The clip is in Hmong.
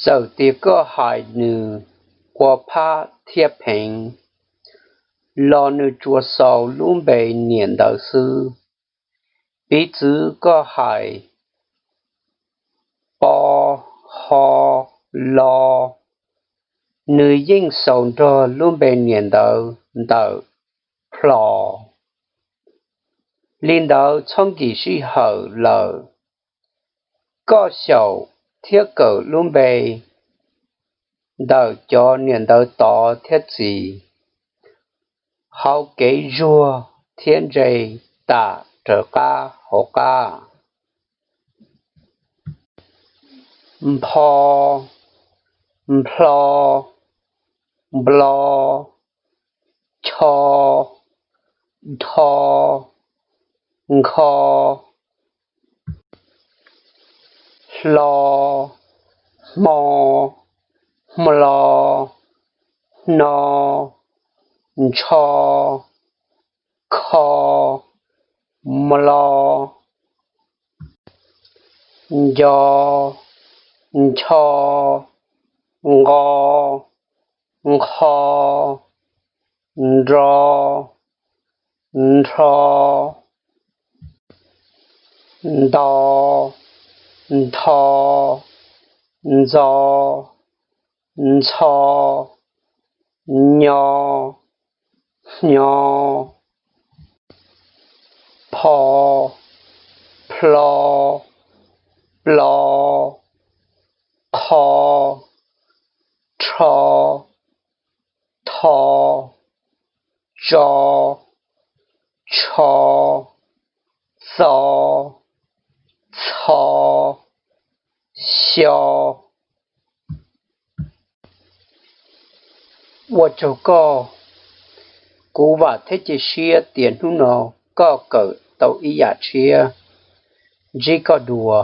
Txawm tias koj hais nws ua phab thiab pheev, los nws tsuas xaus lub npe niam ntawv xwb. Piv txwv koj hais po, ho, lo, nws yeej xaus nrog lub npe niam ntawv ntawm plho. Li ntawd txhob nkim sij hawm lawm, koj xyaum thiab kawm lub npe ntawm cov niam ntawv tod thiab txiv hauv kev zuag thiab ntse tam raws qab hauv qab. Npho, nplho, nplo, cho, dho, nkho, hlo, hmo, hmlo, hno, ntsho, kho, mlo, nco, ncho, nqo, nqho, nro, nrho, nto, ntho, ntxo, ntxho, nyo, hnyo, pho, plho, plo, qho, rho, tho, tso, tsho, txo, txho, xyo. Ua tsaug koj, kuv vam thiab cia siab tias hnub no koj kawm tau ib yam tshiab. Ntsib koj dua.